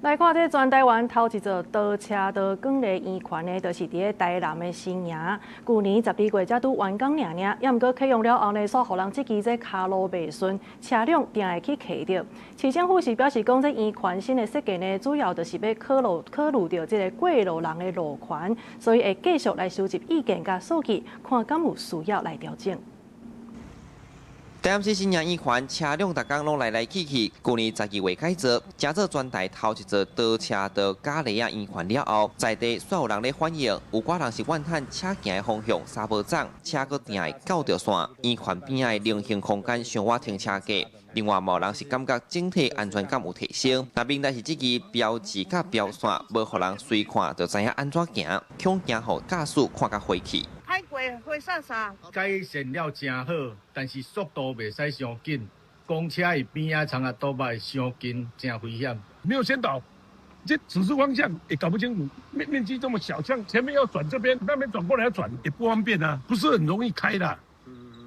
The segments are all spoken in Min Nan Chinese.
來看這全台灣頭一座多車道廣麗圓環呢，就是佇咧台南的新營。舊年12月才拄完工爾爾，也毋過啟用了後呢，煞予人質疑這跤路袂順，車輛定會去卡著。市政府是表示講，這圓環新的設計呢，主要就是欲考慮著這个過路人的路權，所以會繼續來收集意見佮數據，看敢有需要來調整。台南市新營圓環車輛逐工攏來來去去，舊年12月改造，成做全台頭一座多車道嘉犁仔圓環了後，在地煞有人咧反映，有寡人是怨嘆車行的方向三無摠，車閣定會鉸著線，圓環邊仔的人行空間傷倚停車格。另外，嘛有人是感覺整體安全感有提升。若明顯是這支標誌佮標線，無予人隨看就知影按怎行，恐驚予駕駛看甲火氣。歹過火煞煞。改善了誠好，但是速度袂使傷緊，公車佇邊仔藏啊倒擺傷近，誠危險。沒有先導，這指示方向也搞不清楚，面積這麼小，像前面要轉這邊，那邊轉過來要轉也不方便啊，不是很容易開的。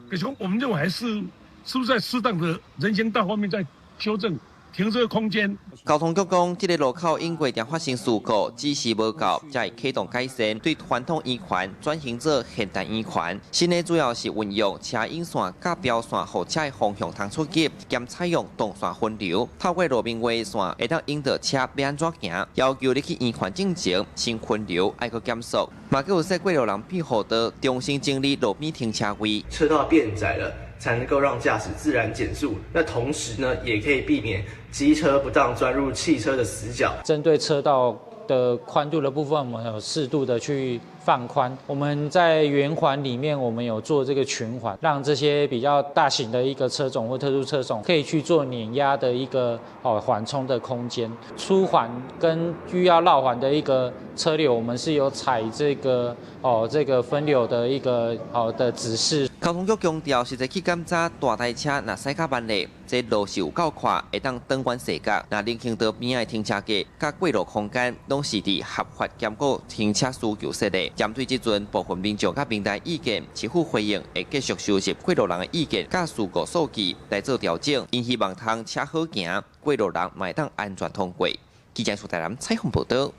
可是我們認為還是，是不是在適當的人行道方面在修正停車空間？交通局講，這个路口因過定發生事故，指示無夠，才會啟動改善，對傳統圓環轉型做現代圓環。新的主要是運用車引線佮標線，予車的方向通出入，兼採用動線分流，透過路面畫線，會當引導車欲按怎行。要求你去圓環進前，先分流，愛閣減速。嘛，閣有設過路人庇護道，重新整理路邊停車位。車道變窄了，才能夠讓駕駛自然減速，那同時呢，也可以避免機車不當鑽入汽車的死角。針對車道的寬度的部分，我們有適度的去放寬。我們在圓環裡面，我們有做這個循環，讓這些比較大型的一個車種或特殊車種可以去做碾壓的一個哦緩衝的空間。出環跟需要繞環的一個車流，我們是有採這個哦這個分流的一個好的指示。交通局強調，實際去檢查大台車若駛較慢咧，這路是有夠闊，會當轉彎踅角。若人行道邊仔的停車格佮過路空間，攏是佇合法兼顧停車需求設的。針對這陣部分民眾佮平台意見，市府回應會繼續收集過路人的意見，佮事故數據來做調整，𪜶希望通車好行，過路人嘛會當安全通過。記者蘇台南採訪報道。